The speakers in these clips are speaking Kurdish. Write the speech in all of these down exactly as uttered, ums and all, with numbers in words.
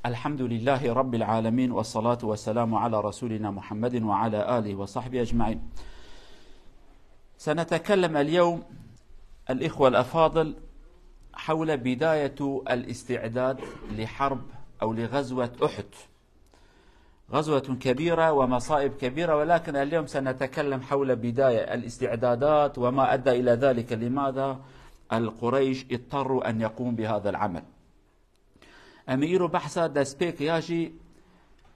الحمد لله رب العالمين، والصلاة والسلام على رسولنا محمد وعلى آله وصحبه أجمعين. سنتكلم اليوم، الإخوة الأفاضل، حول بداية الاستعداد لحرب أو لغزوة أحد. غزوة كبيرة ومصائب كبيرة، ولكن اليوم سنتكلم حول بداية الاستعدادات وما أدى إلى ذلك، لماذا القريش اضطروا أن يقوموا بهذا العمل. Em ê îro behsa destpêk ya jî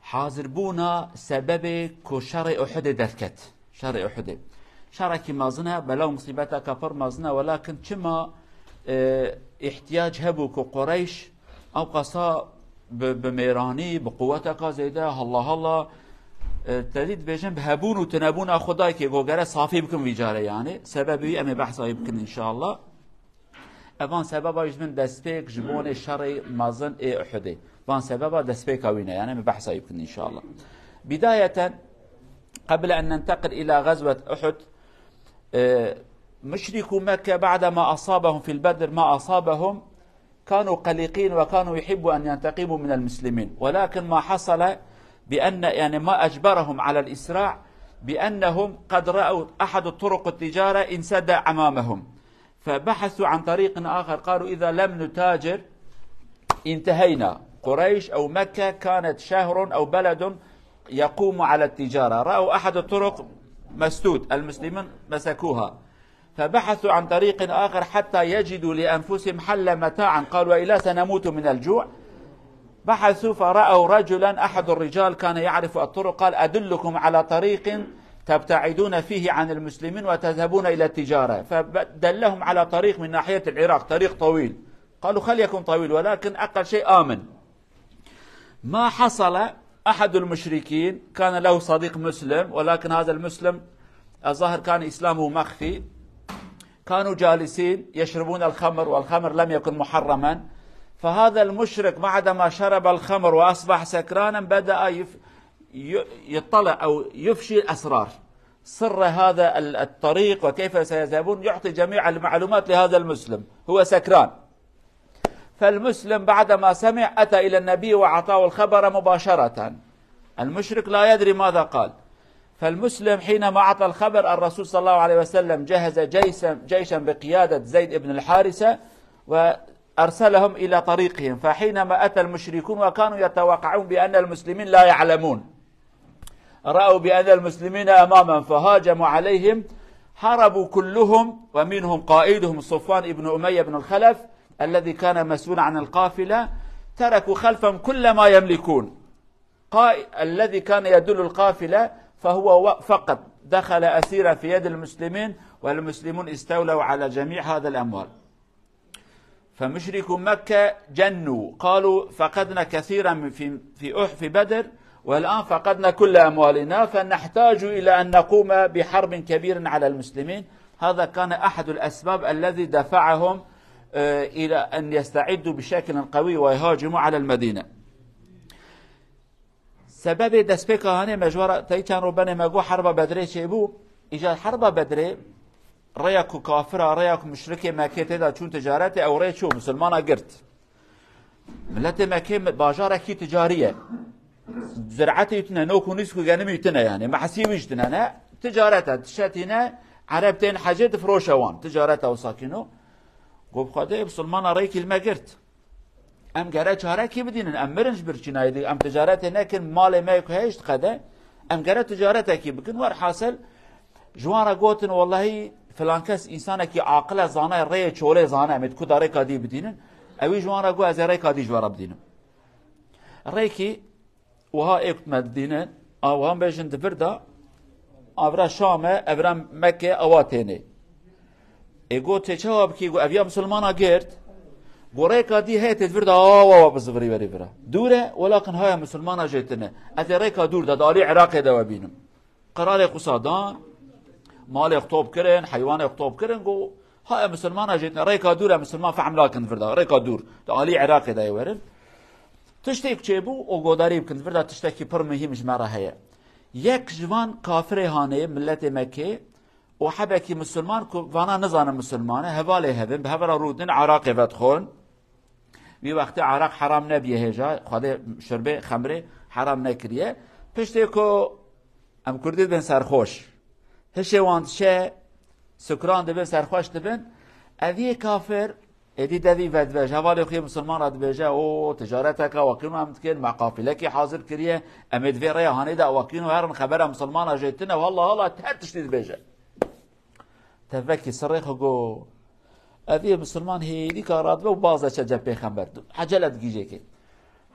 hazirbûna sebebê ku şerê Uhudê derket. Şerê Uhudê. Şerekî mezin e, bela û musîbeteke pir mezin e, welakin çima, e, îhtiyac hebû ku Qureyş ew qasa bi, bi mêranî, bi quweteka zêde, halla halla, e, te dî dibêjin bi hebûn û tunebûna xwe dayikê ku gere safî bikin vî carê yani. Sebebê wî em ê behsa wî bikin înşallah. Evan sebeba ji bin destpêk ji bonê şerê mezin ê Uhudê. Van sebeba destpêka wî ne, yani em behsa wî bikin inşallah. Bidayeten, قبل أن ننتقل إلى غزوة أحد، e, مشركو مكة بعدما أصابهم في البدر ما أصابهم، كانوا قلقين وكانوا يحبوا أن ينتقموا من المسلمين، ولكن ما حصل بأن، يعني، ما أجبرهم على الإسراع بأنهم قد رأوا أحد طرق التجارة انسد أمامهم، فبحثوا عن طريق آخر، قالوا: إذا لم نتاجر انتهينا. قريش أو مكة كانت شهر أو بلد يقوم على التجارة، رأوا أحد الطرق مسدود، المسلمين مسكوها، فبحثوا عن طريق آخر حتى يجدوا لأنفسهم حلا متاعا، قالوا: وإلا سنموت من الجوع. بحثوا فرأوا رجلا، أحد الرجال كان يعرف الطرق، قال: أدلكم على طريق تبتعدون فيه عن المسلمين وتذهبون إلى التجارة، فدلهم على طريق من ناحية العراق، طريق طويل، قالوا: خل يكن طويل، ولكن أقل شيء آمن. ما حصل، أحد المشركين كان له صديق مسلم، ولكن هذا المسلم الظاهر كان إسلامه مخفي، كانوا جالسين يشربون الخمر، والخمر لم يكن محرما، فهذا المشرك بعدما شرب الخمر وأصبح سكرانا بدأ يف-، ي-، يطلع أو يفشي الأسرار، سر هذا ال-، الطريق وكيف سيذهبون، يعطي جميع المعلومات لهذا المسلم، هو سكران. فالمسلم بعدما سمع أتى إلى النبي وأعطاه الخبر مباشرة. المشرك لا يدري ماذا قال. فالمسلم حينما أعطى الخبر، الرسول صلى الله عليه وسلم جهز جيشا، جيشا بقيادة زيد بن الحارثة وأرسلهم إلى طريقهم. فحينما أتى المشركون وكانوا يتوقعون بأن المسلمين لا يعلمون، رأوا بأن المسلمين أمامهم فهاجموا عليهم، هربوا كلهم ومنهم قائدهم صفوان بن أمية بن الخلف الذي كان مسؤول عن القافلة، تركوا خلفهم كل ما يملكون. قائد الذي كان يدل القافلة فهو و-، فقط دخل أسيرا في يد المسلمين، والمسلمون استولوا على جميع هذا الأموال. فمشركو مكة جنوا، قالوا: فقدنا كثيرا من، في، في أح-، في بدر، والآن فقدنا كل أموالنا، فنحتاج إلى أن نقوم بحرب كبيرة على المسلمين. هذا كان أحد الأسباب الذي دفعهم، آه، إلى أن يستعدوا بشكل قوي ويهاجموا على المدينة. Sebebê destpêka hanê me ji we re tey çend roj benê me got herba Bedrê çêbû. Îcar herba Bedrê rêya ku kafira, rêya ku muşrikê Mekkê tê de çûn ticaretê, ew rê çû, misilmana girt. Miletê Mekkê mi-, bajarekî ticarî ye. Zir'etê wî tune, nok û nîsk û genimî wî tune yani. Mehsî wî jî tune ne. Ticaret e, tişetî ne, Ereb tên hecê difiroşe wan. Ticaret e wisa kîno. Got bi Xwedê, misilmana rêkî li me girt. Em gere çarekî bidînin, em mirin ji birçînayê di, em ticaretê nekin, malê me ku heye ji diqede, em gere ticaretekî bikin. Werhasil, ji wan re gotin, wellahî filan kes însanekî aqil e, zana ye, rêyê çolê zana, em ê di ku de rêka dî bidînin. Ewî ji wan re got, ez ê rêka dî ji we re bidînim. Rêkî Wiha ê ku me didînin, a wiha bêjin di vir de, a vira Şam e, ev vira Mekke, ewa tênê. Ê got, tê çawa bikî? Got, ev ya misilmana girt. Got, rêka dî heye tê di vir de, awa wa bizivirî werî vira. Dûr e, welakin haya misilmana jê tune. Ez ê rêka dûr de, di alî Iraqê de we bînim. Qiralê xwe sa dan, malê xwe top kirin, heywanê xwe top kirin, got, ha, em misilmana jê tune, rêka dûr e, misilman fehm nakin vir de, rêka dûr, di alî Iraqê de yê werin. Tiştê ku çêbû, û godarî bikin, vir de tiştekî pir muhîm ji me re heye. Yek ji van kafirê hanê, miletê Mekkê, û hebekî misilman ku vana nizanin misilman e, hevalê hev in, bi hev re rûdin, Iraqê vedixwin. Wî wextê araq heram nebiye hêja, Xwedê şurbê xemrê heram nekiriye. Piştê ku em Kurdî dibên serxweş, hişê wan diçe, sukran dibin, serxweş dibin, ev yê kafir êdî devî vedibe, ji hevalê xwe yê misilman re dibêje, o ticareteke weqîn em dikin, me qafilekî hazir kiriye, em ê di vê rêya hanê de weqîn û herin xebera misilmana jê tune, walla hala her tiştî dibêje. Tevekî sirrê xwe got, ev yê misilman hêdîka radibe û baz de çe cem pêxember. Ecele digîjê kê.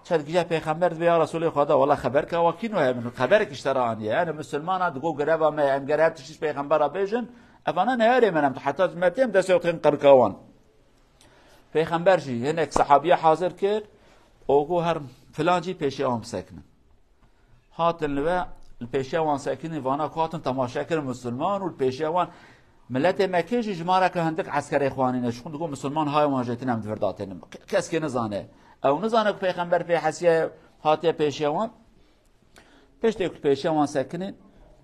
Çe digîje pêxember dibê, ya Resulê Xweda, wela xeberka wekî nû heye, min xeberek ji te re aniye. Yani misilmana digo greva me, em ger her tiştî ji pêxembera bêjin, evana neyarê me, em heta me têm destê xwe tên qirika wan. Pêxember jî hinek sehabiye hazir kir û got, her filan cî pêşiya wan bisekinin. Hatin li we, li pêşiya wan sekinî, vana ku hatin temaşe kirin misilman û li pêşiya wan miletê Mekkê jî jimareke hindik eskerê xwe anîne. Ji xwe digot misilman hay wan jêtin em di vir de tênin. Kes kê nizane. Ew nizane ku pêxember pê hesiye hatiye pêşiya wan. Piştê ku pêşiya wan sekinî,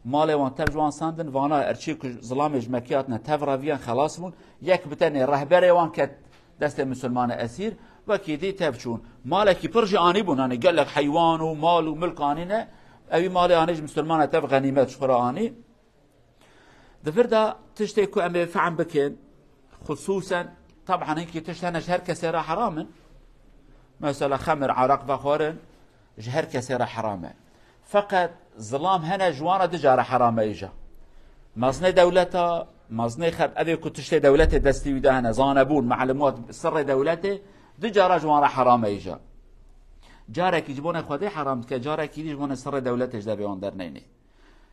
malê wan tev ji wan sandin, vana erçî ku zilamê ji Mekkê hatine tev reviyan xelas bûn. Yek bi tenê rehberê wan ket destê misilmane esîr, wekî dî tev çûn. Malekî pir jî anî bûn, hani gelek heywan û mal û milk anîne. Ewî malê anî ji misilmane tev xenîmet ji xwe re anî. Di vir de tiştê ku em ê fehm bikin, xusûsen, taban hinkî tişt hene ji her kesê re heram in. Mesela xemir, araq vexwarin ji her kesê re heram e. Feqet zilam hene ji wan re du cara heram e îja. Mezinê dewleta, mezinê xelk, evê ku tiştê dewletê destî wî de hene, zanebûn, melûmat, sirrê dewletê, du cara ji wan re heram e îja. Carekî ji bonê Xwedê heram dike, carekî dî ji bonê sirrê dewletê ji devê wan derneynê.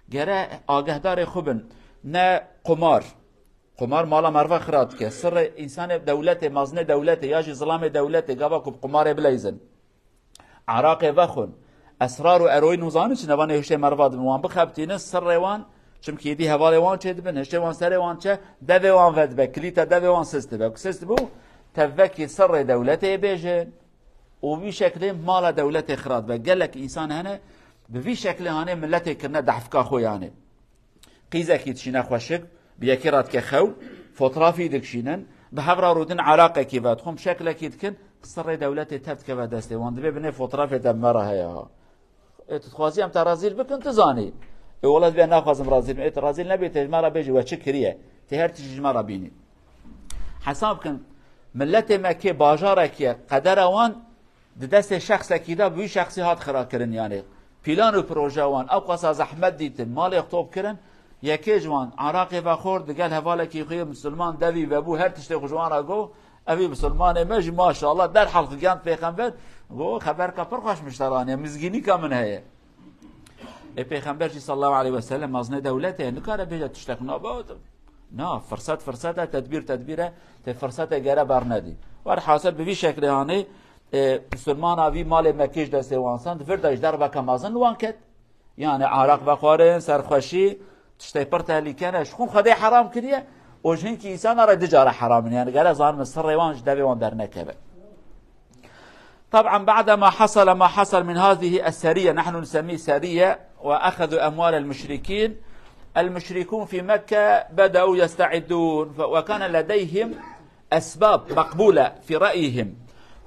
Gere agehdarê xwe bin, ne qumar. Qumar mala merva xira dike. Sirrê însanê dewletê, mezinê dewletê ya jî zilamê dewletê, gava ku bi qumarê bileyzin. Araqê vexwin. Esrar û eroîn û zanin çi ne, vanê hiştê merva dibin. Wan bixebitînin, sirrê wan, çimkî êdî hevalê wan çê dibin, hiştê wan serê wan çe, devê wan vedibe, kilîta devê wan sist dibe. Ku sist bû, tevvekî sirrê dewletê bêjin û vî şeklê mala dewletê xira dibe. Gelek însan hene, bi vî şeklê hanê miletê kirine dehfika xwe yanê. Qîzekî dişîne xweşik, bi yekê re dike xew, fotrafî dikişînin, bi hev re rûdin eraqekî vedixwin, bi şeklekî dikin, sirrê dewletê tev dikeve destê wan. Dibê binê fotrafê te bi me re heye ha. Ê, tu dixwazî em te rezîl bikin, tu zanî. Ê, wela dibê naxwazim rezîl bim. Ê, tu rezîl nebî, tê ji me re bêjî we çi kiriye. Tê her tiştî ji me re bînî. Hesab bikin, miletê me kê bajarekî ye, qedera wan di destê şexsekî de, bi wî şexsî hat xirakirin, yanî plan û proje wan ewqasa zehmet dîtin, malê xwe top kirin, yekê ji wan eraqê vexwar, digel hevalekî xwe yê misilman devî vebû, her tiştê xwe ji wan re got, evî misilmanê me jî maşallah derhal xigand pêxember, got, xeberka pir xweş min ji te re aniye, mizgînîka min heye. Ê, pêxember jî sallallahu aleyhi ve sellem mezinê dewletê ye, nikare bêje tiştek naba. Na, firset firset e, tedbîr tedbîr e, tê firsetê gere bernedî. Werhasil bi vî şeklê hanê, e, misilmana vî malê Mekkê ji destê wan sand, vir de ji derbeke mezin li wan ket. Yani araq vexwarin, serxweşî, tiştê pir tehlîke ne, ji xwe Xwedê heram kiriye, û ji hinkî însana re du cara heram in. Yani gere zanin sirrê wan ji devê wan dernekeve. طبعا بعدما حصل ما حصل من هذه السرية، نحن نسميه سرية، وأخذوا أموال المشركين، المشركون في مكة بدأوا يستعدون، ف-، وكان لديهم أسباب مقبولة في رأيهم.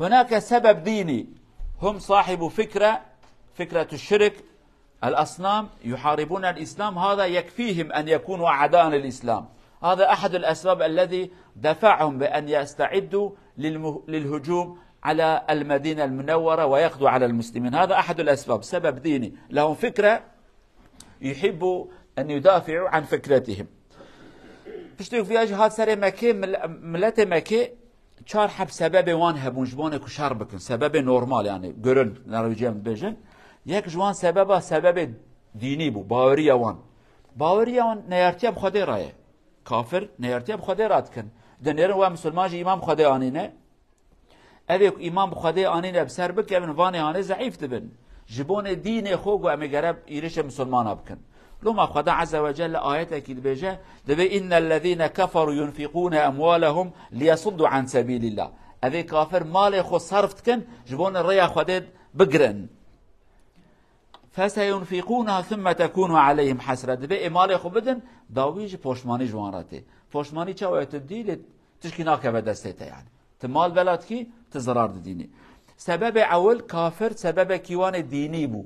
هناك سبب ديني، هم صاحب فكرة، فكرة الشرك، الأصنام يحاربون الإسلام، هذا يكفيهم أن يكونوا أعداء للإسلام. هذا أحد الأسباب الذي دفعهم بأن يستعدوا للمه-، للهجوم على المدينة المنورة ويقضوا على المسلمين. هذا أحد الأسباب، سبب ديني، لهم فكرة يحبوا أن يدافعوا عن فكرتهم. Piştî ku viya jî hat serê Mekê, mil-, miletê Mekê çar heb sebebê wan hebûn ji bo ne ku şer bikin. Sebebê normal, yani gurun, Norwejiyan dibêjin. Yek ji wan sebeba, sebebê dînî bû, baweriya wan. Baweriya wan neyartiya bi Xwedê re ye. Kafir neyartiya bi Xwedê re dikin. Dinêrin we misilman jî îman bi Xwedê anîne. Evê ku îman bi Xwedê anîne bi ser bikevin, vanê hanê zeîf dibin. Ji bonê dînê xwe ku em ê gere îrişê misilmana bikin. Loma Xweda Azze ve Celle ayetekî dibêje, dibê, "Innellezîne keferû yunfiqûne emwalehum liyesuddu an sebîlillah." Evê kafir malê xwe sarf dikin, ji bo rêya Xwedê bigirin. "Feseyunfiqûneha thumme tekûnu aleyhim hasre." Dibê ê malê xwe bidin, dawî jî poşmanî ji wan re tê. Poşmanî çawa ye, tu dî lê tişkî nakeve destê te yani. Ti mal bela dikî, ti zirar didînî. Sebebê ewil kafir sebebekî wan ê dînî bû.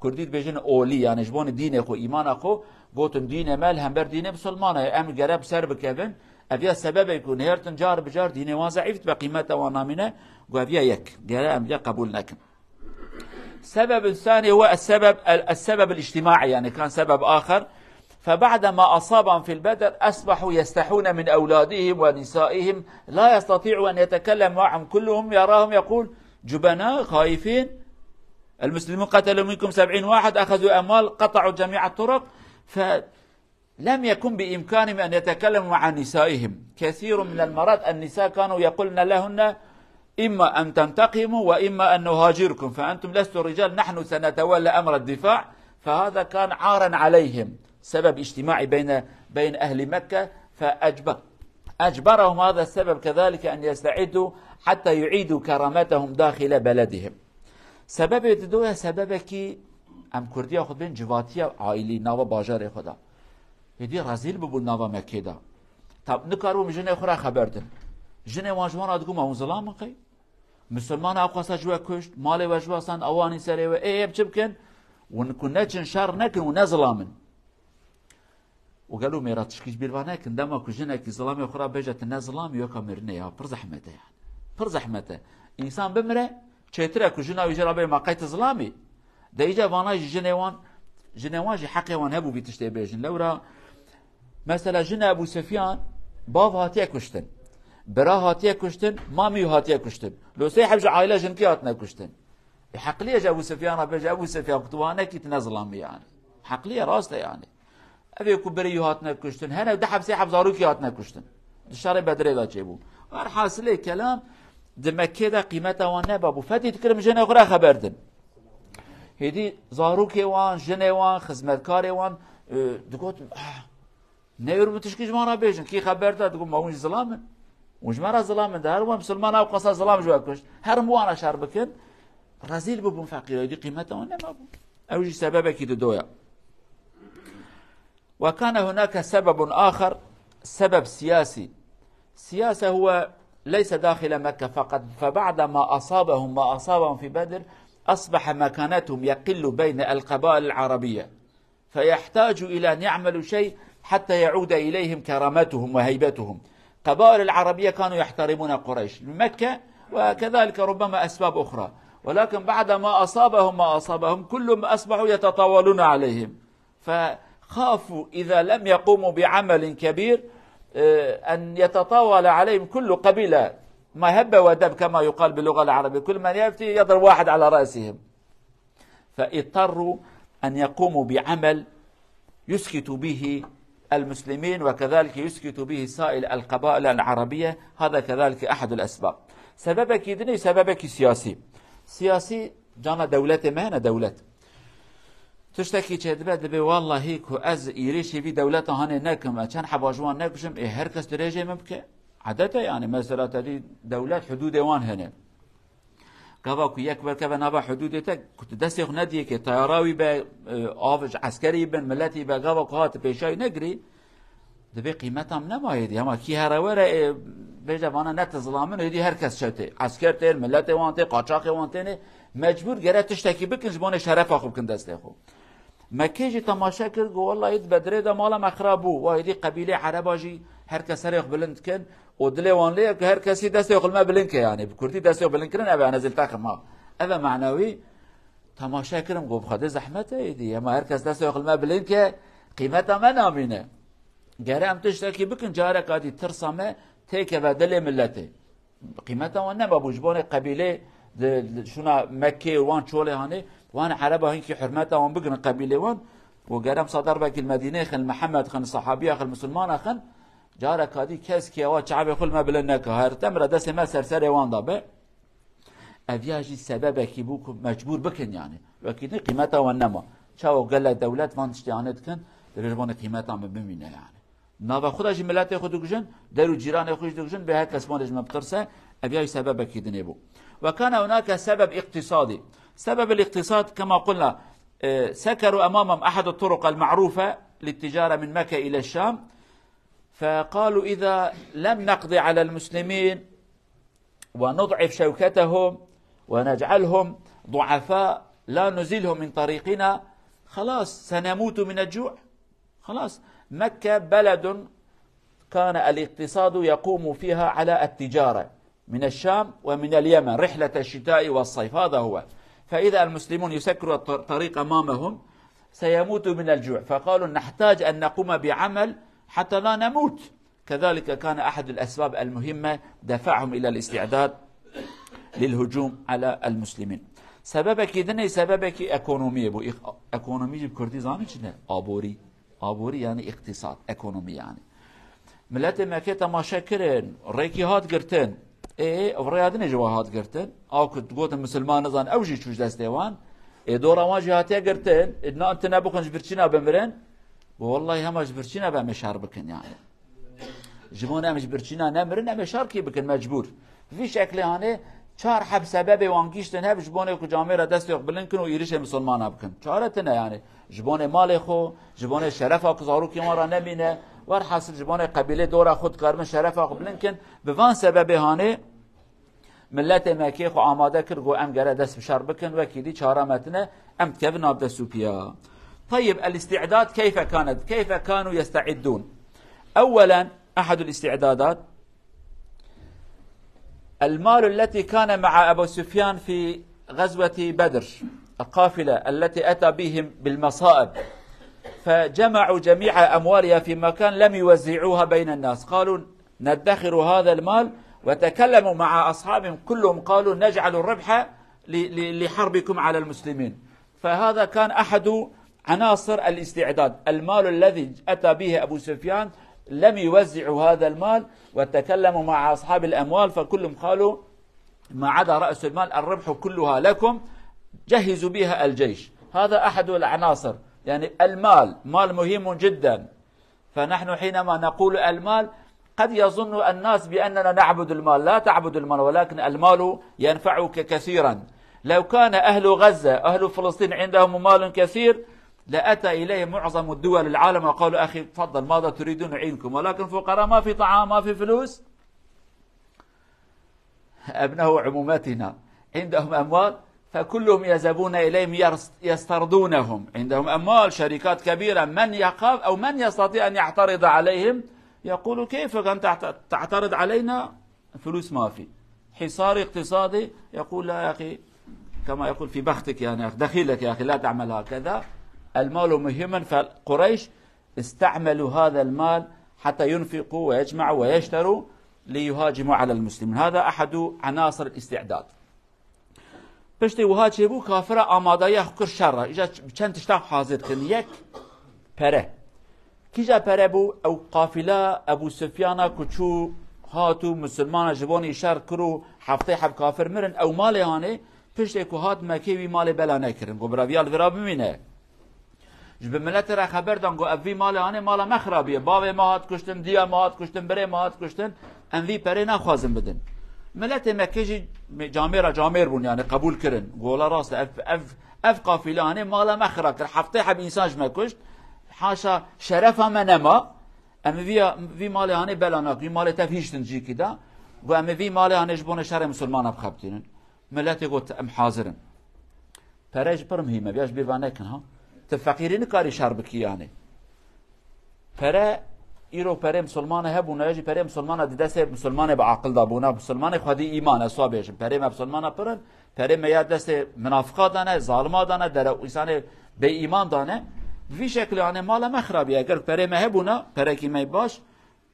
Kurdî dibêjin olî, yani ji bo dînê xwe, îmana xwe, gotin dînê me li hember dînê misilmana ye. Em gere bi ser bikevin. Ev ya sebebê ku nêrtin car bi car dînê wan zeîf dibe, qîmeta wan namîne, ku ev ya yek. Gere em ya qebûl nekin. سبب ثاني هو السبب، ال-، السبب الاجتماعي، يعني كان سبب آخر. فبعدما أصابهم في البدر أصبحوا يستحون من أولادهم ونسائهم، لا يستطيعوا أن يتكلم معهم كلهم، يراهم يقول جبناء خائفين، المسلمون قتلوا منكم سبعين واحد، أخذوا أموال، قطعوا جميع الطرق، ف لم يكن بإمكانهم أن يتكلموا مع نسائهم. كثير من المرات النساء كانوا يقولن لهن: "إما أن تنتقموا وإما أن نهاجركم، فأنتم لستم رجال، نحن سنتولى أمر الدفاع". فهذا كان عارا عليهم، سبب اجتماعي بين، بين أهل مكة، فأجبر-، أجبرهم هذا السبب كذلك أن يستعدوا حتى يعيدوا كرامتهم داخل بلدهم. Sebebê didoya sebebekî em Kurdiya xwe bên civatiya aîlî nava bajarê xwe de. Hêdî rezîl bibûn nava Mekkê de. Tab nikaribûn jinê xwe re xeber din. Jinê wan ji wan re digot, "Ma hûn zilam in qey? Misilmana ew qasa ji we kuşt, malê we ji we sand, ewanî serê we, ê em çi bikin? Hûn ku neçin şer nekin, hûn ne zilam in." Û gelo mêra tişkî ji bîr va nekin, dema ku jinekî zilamê xwe re bêje, "Tu ne zilam î", weka mirinê ya, pir zehmet e yani. Pir zehmet e. Însan bimire, çêtir e ku jina wî jê re bê, "Ma qey tu zilam î?" De îca vana jî jinê wan, jinê wan jî heqê wan hebû vî tiştê bêjin. Lewra, mesela jina Ebû Sufyan, bav hatiye kuştin. Bira hatiye kuştin, mamî wî hatiye kuştin. Lo sê heb ji aîle jinkî hatine kuştin. E, heqlî ye ji Ebû Sufyan re bêje, "Ebû Sufyan, ku tu wane kî, tu ne zilam î yani." Heqlî ye, rast e yani. Ev ê ku birê wî hatine kuştin, hene du heb sê heb zarokî hatine kuştin. Di şerê Bedrê de çêbû. Werhasilê kelam, di Mekkê de qîmeta wan nebabû. Fetî dikirin, jinê xwe re xeber din. Hêdî zarokê wan, jinê wan, xizmetkarê wan, e, digot, "Ah, neyûr bi tişkî ji wan re bêjin, kî xeber da?" Digot, "Ma hûn jî zilam in. Hûn ji me re zilam in. De her wan misilman ew qasa zilam ji we kuşt. Her hûn wana şer bikin." Rezîl bibûn feqîr, hêdî qîmeta wan nemabû. Ew jî sebebekî didoya. وكان هناك سبب آخر، سبب سياسي. سياسة هو ليس داخل مكة فقط، فبعد ما أصابهم ما أصابهم في بدر، أصبح مكانتهم يقل بين القبائل العربية، فيحتاج إلى أن يعملوا شيء حتى يعود إليهم كرامتهم وهيبتهم. قبائل العربية كانوا يحترمون قريش، مكة، وكذلك ربما أسباب أخرى، ولكن بعد ما أصابهم ما أصابهم، كلهم أصبحوا يتطاولون عليهم. فخافوا إذا لم يقوموا بعمل كبير، آه، أن يتطاول عليهم كل قبيلة، ما هب ودب كما يقال باللغة العربية، كل من يأتي يضرب واحد على رأسهم. فاضطروا أن يقوموا بعمل يسكتوا به المسلمين، وكذلك يسكتوا به سائر القبائل العربية. هذا كذلك أحد الأسباب. Sebebekî dinê, sebebekî siyasî. Siyasî cana dewletê me hene, dewlet. Tiştekî çêdibe, dibê, "Wallahî ku ez êrîşî vî dewleta hanê nekim, ez çend heba ji wan nekujim, ê her kes dirêjê min bike." Edet e yani, mesela te dî dewlet hudûdê wan hene. Gava ku yek berkeve nava hudûdê te, ku tu destê xwe nediyê ke tayara wî be, e, av ji eskerî bin, miletî be, gava ku hat pêşayî negirî, Dibê qîmeta min nema hêdî. Hema kî here were, ê, bêje vana ne ti zilam in, hêdî her kes çew tê. Esker tên, miletê wan tê, qaçaxê wan têne. Mecbûr gere tiştekî bikin ji bo nê şerefa xwe bikin destê xwe. Mekkê jî temaşe kir, got, "Wellahî di Bedrê de mala me xirab bû." Wa hêdî qebîlê Ereba jî her kes serê xwe bilind dikin û dilê wan lê ye ku her kesî destê xwe li me bilind ke, yani. Bi kurdî destê xwe bilind kirin, ev e, ez li te xim ha. Ev e manawî. Temaşe kirim, got, "Bi Xwedê zehmet e êdî. Ema her kes destê xwe li me bilind ke, qîmeta me namîne." Gere em tiştekî bikin, careka dî tirsa me têkeve dilê miletê. Qîmeta wan nema bû, ji bonê qebîlê di, di şûna Mekkê û wan çolê hanê, wan Ereba hinkî hurmeta wan bigirin qebîlê wan. Û gere em sadarbekî li Medînê xin, li Mihemed xin, li sehabiya xin, li misilmana xin, careka dî kes kî ewa çavê xwe li me bilind neke. Her te min re destê me ser serê wan da be. Ev ya jî sebebekî bû ku mecbûr bikin yani. Wekî din qîmeta wan nema. Çawa gelek dewlet van tiştê anê dikin, dibê ji bo qîmeta min bimîne yani. Nava xwe de jî miletê xwe dikujin, der û cîranê xwe jî dikujin, bê her kes van ji min bitirse, ev ya jî sebebekî dinê bû. وكان هناك سبب اقتصادي. سبب الاقتصاد كما قلنا، e, سكروا أمامهم أحد الطرق المعروفة للتجارة من مكة إلى الشام، فقالوا: "إذا لم نقضي على المسلمين ونضعف شوكتهم ونجعلهم ضعفاء لا نزيلهم من طريقنا، خلاص سنموت من الجوع. خلاص، مكة بلد كان الاقتصاد يقوم فيها على التجارة من الشام ومن اليمن رحلة الشتاء والصيف، هذا هو. فإذا المسلمون يسكروا الطريق أمامهم سيموتوا من الجوع، فقالوا: "نحتاج أن نقوم بعمل حتى لا نموت". كذلك كان أحد الأسباب المهمة دفعهم إلى الاستعداد للهجوم على المسلمين. Sebebekî din ê, sebebekî ekonomiyê bû. Îk-, ekonomî jî bi kurdî zanî çi ne? Aborî. Aborî yani îktisad, ekonomî yani. Miletê Mekkê temaşe kirin, rêkî hat girtin. Ê, ev rêya din ê ji wa hat girtin. Ew ku gotin misilman nizan, ew jî çû ji destê wan. Ê, dora wan jî hatiye girtin. Ê, na tine bixwin ji birçîna bimirin. Wellahî hema ji birçîna be em ê şer bikin yani. Ji bo em ji birçîna nemirin, em ê şer kî bikin mecbûr. Vî şeklê hanê çar heb sebebê wan giştin heb ji bonê ku camêra destê xwe bilind kin û êrişê misilmana bikin. Çare tine yani. Ji bonê malê xwe, ji bonê şerefa ku zarokên wan re nemîne, werhasil ji bonê qebîlê dora xwe dikaribin şerefa xwe bilind kin. Bi van sebebê hanê miletê Mekkê xwe amade kir, got, "Em gere dest bi şer bikin, wekî dî çare me tine, em dikevin nav destûpiya." Tayyib, el-îstî'dad keyfe kanet, keyfe kanu yesta'idûn. Ewwelen, ehedul îstî'dadat, المال التي كان مع أبو سفيان في غزوة بدر، القافلة التي أتى بهم بالمصائب، فجمعوا جميع أموالها في مكان لم يوزعوها بين الناس، قالوا: "ندخر هذا المال"، وتكلموا مع أصحابهم كلهم قالوا: "نجعل الربح ل-، ل-، لحربكم على المسلمين". فهذا كان أحد عناصر الاستعداد. المال الذي أتى به أبو سفيان لم يوزعوا هذا المال، وتكلموا مع أصحاب الأموال فكلهم قالوا: "ما عدا رأس المال الربح كلها لكم، جهزوا بها الجيش". هذا أحد العناصر، يعني المال، مال مهم جدا. فنحن حينما نقول المال، قد يظن الناس بأننا نعبد المال. لا تعبد المال، ولكن المال ينفعك كثيرا. لو كان أهل غزة، أهل فلسطين عندهم مال كثير، لأتى إليه معظم الدول العالم وقالوا: "أخي، تفضل، ماذا تريدون؟ نعينكم، ولكن فقراء، ما في طعام، ما في فلوس". أبناء عمومتنا عندهم أموال، فكلهم يذهبون إليهم يرس-، يسترضونهم. عندهم أموال، شركات كبيرة، من يخاف أو من يستطيع أن يعترض عليهم يقول: "كيف أنت تعت-، تعترض علينا؟ فلوس ما في، حصار اقتصادي". يقول: "لا يا أخي"، كما يقول: "في بختك، يعني، يا أخي، دخيلك يا أخي، لا تعمل هكذا". المال مهم، فقريش استعملوا هذا المال حتى ينفقوا ويجمعوا ويشتروا ليهاجموا على المسلمين. هذا أحد عناصر الاستعداد. Piştî wiha çêbû, kafira amadeya xwe kir şer re. Îca ç-, çend tişta xwe hazir kirin. Yek, pere. Kîja pere bû? Ew qafîla Ebû Sufyana ku çû, hat û misilmana ji bo nî şer kir û heftê heb kafir mirin. Ew malê hanê, piştê ku hat Mekê, wî malê bela nekirin. Got, "Bira viya li vira bimîne." Ji bi miletê re xeber dan, got, "Ev vî malê hanê mala me xirabiye. Bavê me hat kuştin, diya me hat kuştin, birê me hat kuştin. Em vî perê naxwazin bidin." Miletê Mekkê jî me-, camêra camêr bûn, yani qebûl kirin. Got, "Wela rast e, ev, ev, ev qafîle hanê mala me xira kir. Heftê heb însan ji me kuşt. Haşa şerefa me nema. Em vî, vî malê hanê bela nakin. Vî malê tev hîştin cîkî de." Got, "Em ê vî malê hanê ji bo ne şerê misilmana bixebitînin." Miletê got, "Em hazir in." Pere jî pir muhîm e, ya ji bîr ve nekin ha. Tu feqîrî nikarî şer bikî yani. Pere, îro perê misilmana hebûna, ya jî perê misilmana di destê misilmanê bi aqil de bûna, misilmanê xwedî îman, ez wa bêjim. Perê me misilmana pir in, perê me ya destê minafiqa dane, zalima dane, dere, însanê bêîman dane. Bi vî şekilê, yani, mala me xirabiye. Eger perê me hebûna, perekî me baş,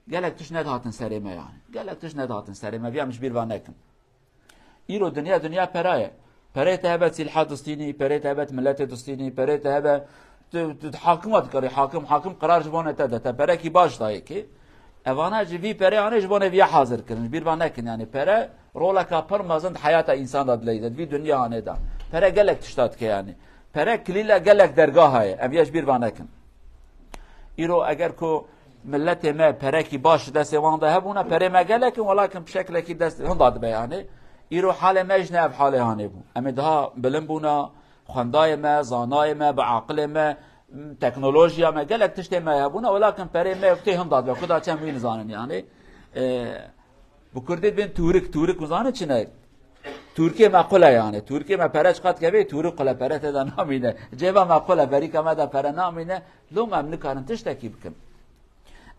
gelek tişt nedihatin serê me yani. Gelek tişt nedihatin serê me, viya min ji bîr ve nekin. Îro dinya, dinya pera ye. Perê te hebe sîlha distînî, perê te hebe miletê distînî, perê te hebe tu, tu hakima dikarî, hakim, hakim qerar ji bo ne te de, te perekî baş dayê kê. Evana ji vî perê anê ji bo ne viya hazir kirin, ji bîr ve nekin yani. Pere roleka pir mezin di heyata însan de dileyde, di vî dinya anê de. Pere gelek tişta dike yani. Pere kilîla gelek dergaha ye, ev ya ji bîr ve nekin. Îro eger ku miletê me perekî baş destê wan de hebûna, perê me gelek in, welakin bi şeklekî dest hinda dibe yani. Îro halê me ji ne ev halê hanê bû. Em ê daha bilind bûna, xwendayê me, zanayê me, bi aqilê me, teknolojiya me, gelek tiştê me hebûna, welakin perê me tê hinda dibe. Kuda çem wî nizanin yani. E, Bi kurdî dibên tûrik, tûrik hûn zanin çi ne? Tûrikê me qul e yani. Tûrikê me pere çiqas dikeve, tûrik qul e, pere tê de namîne. Cêba me qul e, berîka me de pere namîne. Loma em nikarin tiştekî bikin.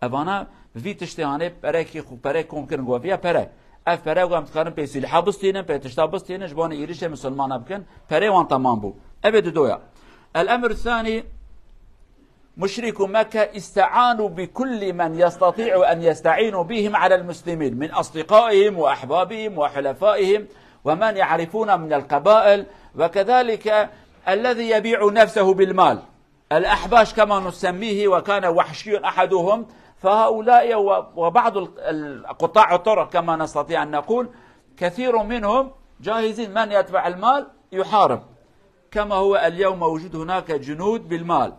Evana vî tiştê hanê perekî xwe, perek kom kirin, gotiye pere. Ev pere ku em dikarin pê sîlha bistînin, pê tişta bistînin, ji bo êrişê misilmana bikin, perê wan temam bû. Ev ê didoya. El emr sanî, مشركو مكة استعانوا بكل من يستطيع أن يستعينوا بهم على المسلمين من أصدقائهم وأحبابهم وحلفائهم ومن يعرفون من القبائل، وكذلك الذي يبيع نفسه بالمال، الأحباش كما نسميه، وكان وحشي أحدهم، فهؤلاء و-، وبعض ال-، ال-، قطاع الطرق كما نستطيع أن نقول، كثير منهم جاهزين، من يدفع المال يحارب، كما هو اليوم موجود هناك جنود بالمال،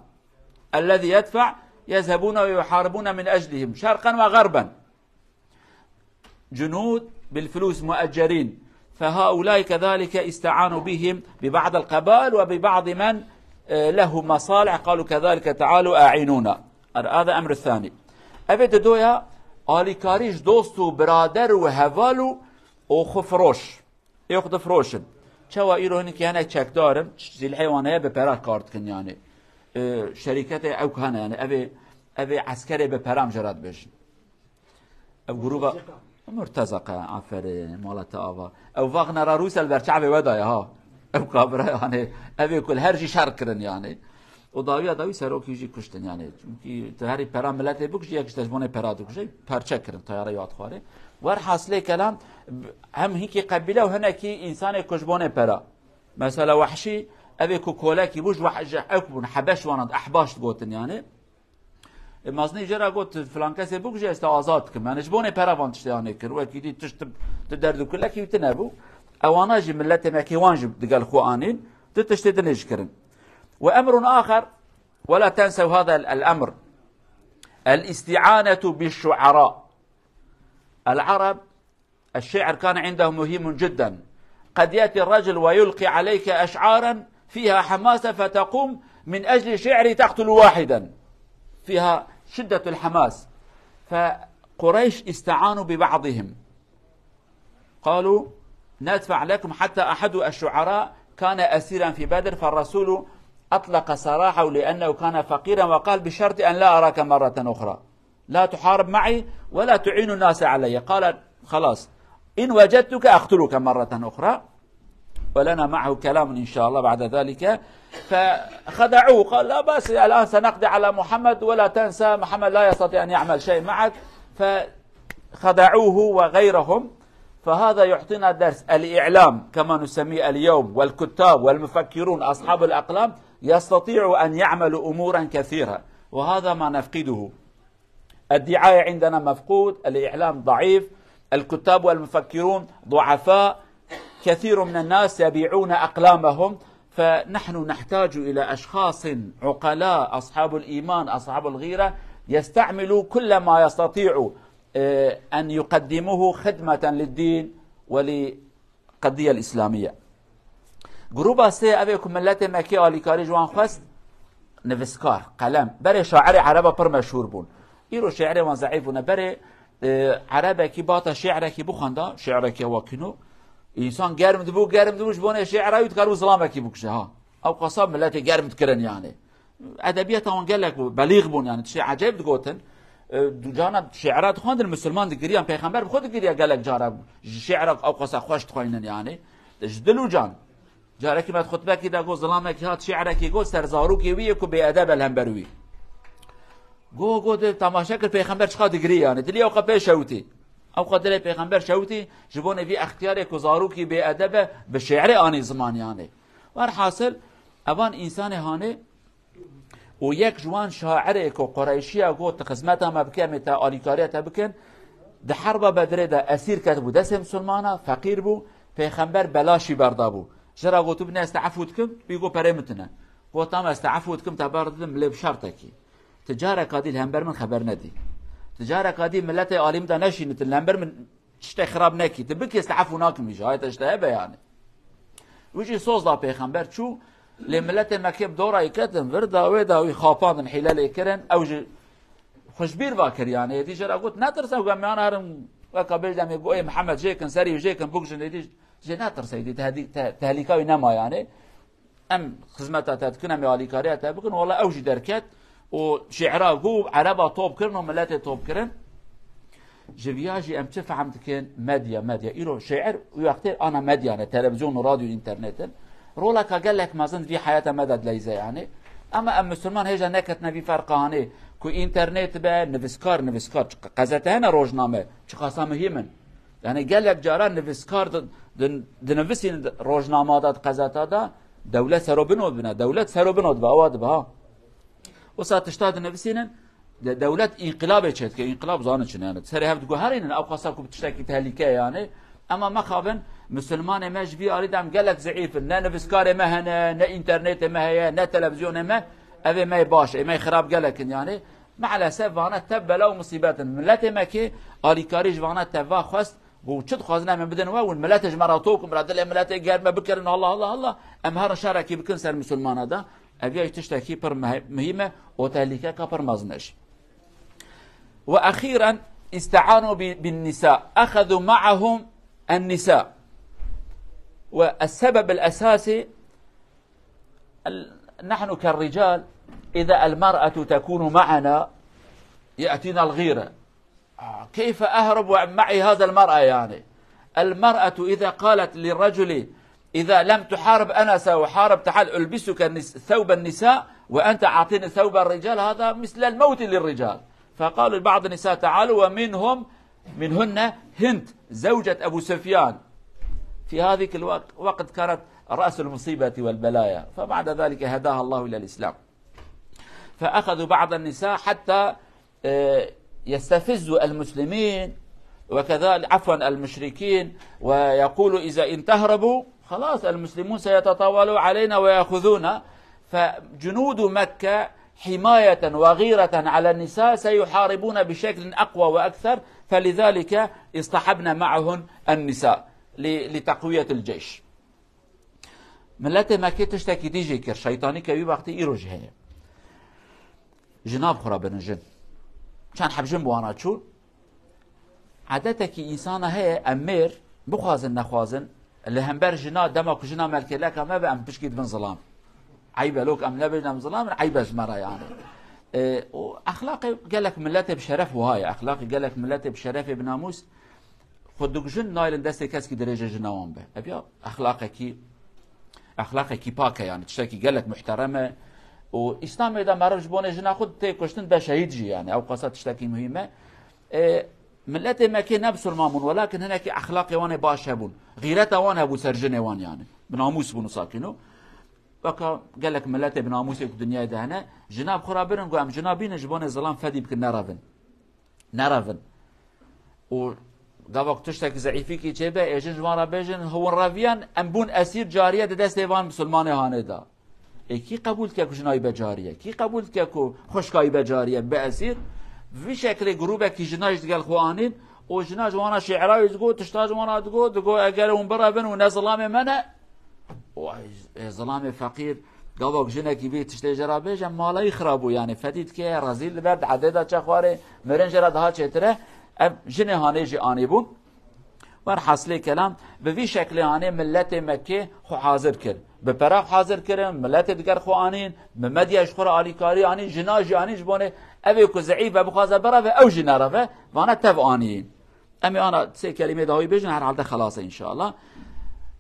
الذي يدفع يذهبون ويحاربون من أجلهم شرقا وغربا، جنود بالفلوس مؤجرين، فهؤلاء كذلك استعانوا بهم ببعض القبائل وببعض من، آه، له مصالح، قالوا كذلك تعالوا أعينونا. هذا أمر ثاني. Ev ê didoya alîkarî ji dost û birader û heval û, û xwefiroş. Ê xwe difiroşin. Çawa îro hinek çekdar in, sîlhê wan heye, bi pera kar dikin yani. Ee, şerîketê ew hene yani, ev ê, ev ê eskerê bi pera em jê re dibêjin. Ev grûba Murtezaka, aferin, mala te ava. Ew Wagner-a Rûsya li ber çavê we daye ha. Ew kabira yani, ev ê ku li her jî şer kirin yani. Û dawiya dawî serokî jî kuştin yani. Çimkî tu herî pera miletê bikujî, yek ji te ji bonê pera dikuje, perçe kirin, tayara yat xwarê. Werhasilê kelam, hem hinkî qebîle û hinekî însanê ku ji bonê pera. Mesela Wehşî, ev ê ku kolekî bû, ji weh-, ji ew bûn, Hebeş wan, Ehbaş digotin yani. E, Maznî jê re got, filan kesê bikuje, ez te azad dikim. Yani ji bonê pera van tiştê anê kir. Wekî dî tişt tu, tu derd û kulekî wî tune bû. Ewana jî miletê me kê wan jî digel xwe anîn. Tu tiştê dinê jî kirin. وأمر آخر، ولا تنسوا هذا الأمر، الاستعانة بالشعراء. العرب الشعر كان عندهم مهم جدا. قد يأتي الرجل ويلقي عليك أشعارا فيها حماسة، فتقوم من أجل شعر تقتل واحدا، فيها شدة الحماس. فقريش استعانوا ببعضهم، قالوا: "ندفع لكم"، حتى أحد الشعراء كان أسيرا في بدر، فالرسول أطلق سراحه لأنه كان فقيرا، وقال: "بشرط أن لا أراك مرة أخرى، لا تحارب معي ولا تعين الناس علي." قال: "خلاص، إن وجدتك أقتلك مرة أخرى." ولنا معه كلام إن شاء الله بعد ذلك. فخدعوه، قال: "لا بأس، الآن سنقضي على محمد، ولا تنسى محمد لا يستطيع أن يعمل شيء معك." فخدعوه وغيرهم. فهذا يعطينا درس، الإعلام كما نسميه اليوم، والكتاب والمفكرون أصحاب الأقلام يستطيعوا أن يعملوا أمورا كثيرة، وهذا ما نفقده. الدعاية عندنا مفقود، الإعلام ضعيف، الكتاب والمفكرون ضعفاء، كثير من الناس يبيعون أقلامهم، فنحن نحتاج إلى أشخاص عقلاء، أصحاب الإيمان، أصحاب الغيرة، يستعملوا كل ما يستطيعوا، آه، أن يقدموه خدمة للدين ول- qediye îslamî ye. Grûba sê, ev ê ku miletê Mekê alîkarî ji wan xwest, nivîskar, qelem. Berê şairê ereba pir meşhûr bûn. Îro şiirê wan zeîf bûne. Berê, e, erebekî bata şiirekî bixwenda, şiirekî ewa kîno. Însan germ dibû, germ dibû, ji bonê şiira wî dikaribû zilamekî bikuje, ha. Ew qasa miletê germ dikirin yani. Edebiyata wan gelek bû, belîx bûn, yani tiştê ecayb digotin. E, du-, cana şiira dixwendin, misilman digiriyan, pêxember bi xwe digiriya gelek cara, ji şiira ew qasa xweş dixweynin yani. Ji dil û can. Carekî me di xutbekî de got, zilamekî hat şiirekî got, ser zarokê wî yê ku bêedeb e li hember wî. Go, go, de temaşe kir, pêxember çiqa digirî yani. Dilê ew qe pê şewitî. Ew qe dilê pêxember şewitî, ji bonê vî extiyarê ku zarokî bêedeb e, bi şiirê anî ziman yani. Werhasil, evan însanê hanê, û yek ji wan şairê ku Qureyşiya got, "Xizmeta me bike, em ê te alîkariya te bikin." Di herba Bedrê de esîr ketibû destê misilmana, feqîr bû, pêxember belaşî berdabû. Ji ra gotibû, "Ne, ez te efû dikim." Wî got, "Perê min tune." Got, "Tamam, ez te efû dikim, te berdidim, lê bi şertekî. Ti careka dî li hember min xeber nedî. Ti careka dî miletê alî min de neşînitin, li hember min tiştê xirab nekî. Ti bikî, ez te efû nakim." Îja, hayta işte hebe yani. Wî jî soz da pêxember çû, lê miletê Mekkê bi dora yî ketin, vir da wê da wî xapandin, hîle lê kirin, ew jî xwe ji bîr va kir yani. Êdî jê re got, "Netirse, ku em yan herin Weka bêjde em ê go ê Mihemed jê kin, serî jê kin, bikujin, êdî jê netirse, êdî tehdî-, te-, tehlîka wî nema yani. Em xizmeta te dikin, em ê alîkariya te bikin. Wala ew jî derket û şi'ra got, ereba top kirin û miletê top kirin. Ji viya jî em çi fehm dikin? Medya, medya. Îro şi'ir wî wextê ana medya ne, televîzyon û radyo, înternet in. Roleka gelek mezin vî heyata me de dileyze yani. Ama em misilman hêja neketine vî ferqa hanê ku înternet be, nivîskar, nivîskar, çi qezete hene, rojname, çiqasa muhîm in. Yani gelek cara nivîskar di-, di-, dinivîsîn rojnama de, di qezeta de, dewlet serobino dibine, dewlet serobino dibe, awa dibe ha. Wisa tişta dinivîsînin, de-, dewlet înqilabê çêdike, înqilab zanin çi ne yani. Serê hev diguherînin, ew qasa ku bi tiştekî tehlîke ye yani. Ema mexabin, misilmanê me ji vî alî de em gelek zeîf in. Ne nivîskarê me hene, ne înternetê me heye, ne televîzyonê me. Ev ê me yê baş, ê me yê xirab gelek in yani. Maalesef vana tev bela û musîbet in. Miletê me kê alîkarî ji vana teva xwest, got, çi dixwazin em ê bidin we, hûn miletê ji me re tok in, bira dilê miletê germ e, bikirin, Allah, Allah, Allah. Em herin şerekî bikin ser misilmana de. Ev ya tiştekî pir mehe-, muhîm e û tehlîkeka pir mezin e jî. وأخيرا استعانوا ب-، بالنساء، أخذوا معهم النساء. والسبب الأساسي ال-، نحن كالرجال إذا المرأة تكون معنا يأتينا الغيرة. آه، كيف أهرب ومعي هذا المرأة يعني؟ المرأة إذا قالت للرجل: "إذا لم تحارب أنا سأحارب، تعال ألبسك النس-، ثوب النساء وأنت أعطيني ثوب الرجال"، هذا مثل الموت للرجال. فقالوا لبعض النساء: "تعالوا"، ومنهم منهن هند زوجة أبو سفيان، في هذيك الوقت، وقت كانت رأس المصيبة والبلايا، فبعد ذلك هداها الله إلى الإسلام. فأخذوا بعض النساء حتى، آه، يستفزوا المسلمين، وكذلك، عفوا، المشركين، ويقولوا: "إذا إن تهربوا، خلاص، المسلمون سيتطاولوا علينا ويأخذونا". فجنود مكة حماية وغيرة على النساء سيحاربون بشكل أقوى وأكثر، فلذلك اصطحبن معهن النساء ل-، لتقوية الجيش. Miletê Mekkê tiştekî dî jî kir, şeytanî ke wî wextî îro jî heye. Jina bi xwe re birin jin. Çend heb jin bi wana çûn. Edetekî însana heye, em mêr, bixwazin nexwazin, li hember jina, dema ku jina melkêleka me be, em pişkî dibin zilam. Eyb e, lok em nebêjin em zilam in, eyb e ji me re yani. E, û exlaqê gelek miletê bi şeref wiha ye. Exlaqê gelek miletê bi şerefê, bi namûs, xwe dikujin, nayêlin destê keskî dirêjê jina wan be. Ev ya exlaqekî, exlaqekî pak e yani, tiştekî gelek muhterem e. Û Îslamê de meriv ji bonê jina xwe tê kuştin, be şehîd jî yani. Ew qasa tiştekî muhîm e. E, miletê Mekkê ne bisilman bûn, welakin hinekî exlaqê wan ê baş hebûn. Xîreta wan hebû ser jinê wan yani. Bi namûs bûn û sakîno. Weka gelek miletê bi namûsê ku dinyayê de hene, jina bi xwe re birin, ku em jina bînin, ji bonê zilam fedî bikin, nerevin. Nerevin. Û gava ku tiştekî zeîfîkî çêbe, ê jin ji wan re bêjin, hûn reviyan, em bûn esîr, cariye di destê van misilmanê hanê de. Ê kî qebûl dike ku jina wî be cariye? Kî qebûl dike ku xwişka wî be cariye, be esîr? Bi vî şeklê grûbekî jina jî digel xwe anîn û jina ji wan re şî'ra wî digot, tişta ji wan re digot, digot, eger hûn birevin, hûn ne zilamê me ne. Û ê, ê zilamê feqîr, gava ku jinekî vî tiştê jê re bêje, mala wî xira bû, yani fedî dike, rezîl dibe, di erdê de çe xwarê, mirin jê re daha çêtir e. Ev jinê hanê jî anîbûn. Werhasilê kelam, bi vî şeklê hanê miletê Mekkê xwe hazir kir. Bi pera xwe hazir kirin, miletê diger xwe anîn, bi medya ji xwe re alîkarî anîn, jina jî anîn, ji bonê evê ku zeîf e, bixwaze bireve, ew jî nereve, vana tev anîn. Em ê ana sê kelîmê dawî bêjin, herhalde xelas e înşallah.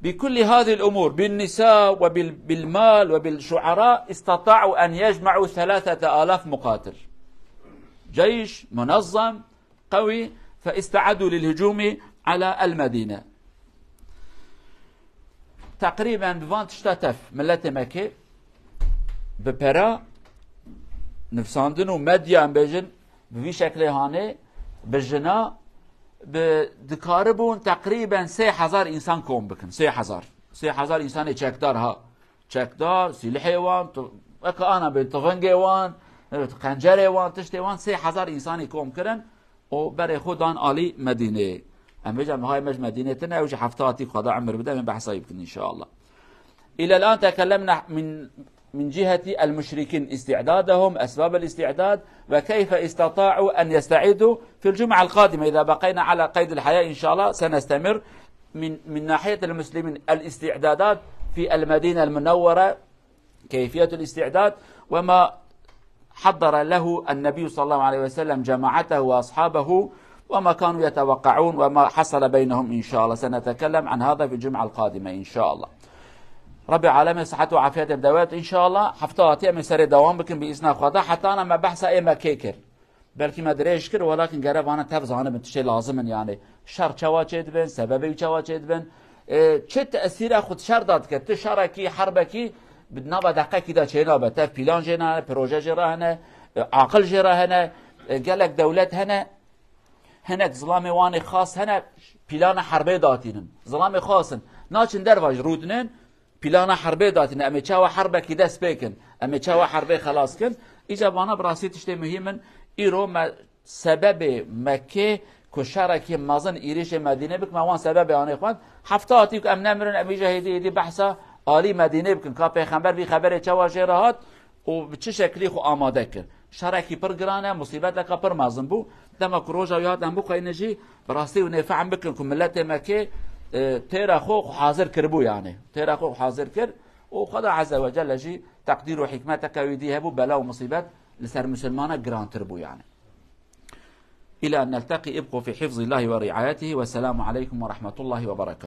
بكل هذه الأمور، بالنساء وبال-، بالمال وبالشعراء، استطاعوا أن يجمعوا ثلاثة آلاف مقاتل. جيش منظم، قوي، فاستعدوا للهجوم على المدينة. Teqrîben bi van tişta tev miletê Mekkê bi pera, nivsandin û medya, em bêjin, bi vî şeklê hanê, bi jina, bi, dikaribûn teqrîben sê hezar însan kom bikin. Sê hezar. Sê hezar însanê çekdar ha. Çekdar, sîlihê wan, tu-, weke ana bên, tivingê wan, evet, qencerê wan, tiştê wan, sê hezar însanî kom kirin û berê xwe dan alî Medîneyê. Em bêjin, hay me ji Medînê tine, ew jî hefta hatî, Xweda emir bide, em ê behsa wî bikin înşallah. إلى الآن تكلمنا من من جهة المشركين استعدادهم، أسباب الاستعداد، وكيف استطاعوا أن يستعدوا. في الجمعة القادمة إذا بقينا على قيد الحياة إن شاء الله سنستمر من، من ناحية المسلمين الاستعدادات في المدينة المنورة، كيفية الاستعداد وما حضر له النبي صلى الله عليه وسلم جماعته وأصحابه وما كانوا يتوقعون وما حصل بينهم إن شاء الله. سنتكلم عن هذا في الجمعة القادمة إن شاء الله. Rabbê alemê sihet û afiyetê bidewet înşallah. Hefta hatî em ê serê dewam bikin bi îzna Xweda. Heta ana me behsa ê Mekkê kir. Belkî me dirêj kir, welakin gere vana tev zanibin tiştê lazim in yani. Şer çawa çêdibin, sebebê wî çawa çêdibin. E, çi tesîra xwe şer da dike? Tu şerekî, herbekî bi nava deqekî de çênabe. Tev pîlan jê hene, proje jê re hene, e, aqil jê re hene. E, gelek dewlet hene. Hinek zilamê wan ê xas hene, pîlana herbê datînin. Zilamê xas in. Naçin derva jî rûdinin, pîlana herbê datînin. Em ê çawa herbekî dest pê kin? Em ê çawa herbê xelas kin? Îca vana bi rastî tiştê muhîm in. Îro me sebebê Mekkê ku şerekî mezin êrîşê Medînê bik, me wan sebebê anê xwend. Hefta hatî ku em nemirin, em îca hêdî hêdî behsa alî Medînê bikin. Ka Pêxember vî xeberê çawa jê re hat û bi çi şeklî xwe amade kir. Şerekî pir giran e, musîbeteke pir mezin bû. Dema ku roja wî hat em bixweynin jî, bi rastî hûn ê fehm bikin ku miletê Mekkê, e, têra xwe, xwe hazir kiribû yani. Têra xwe, xwe hazir kir û Xweda Azze ve Celle jî teqdîr û hikmeteke wî dî hebû, bela û musîbet li ser misilmana girantir bû yani. إلى أن نلتقي ابقوا في حفظ الله ورعايته والسلام عليكم ورحمة الله وبركاته.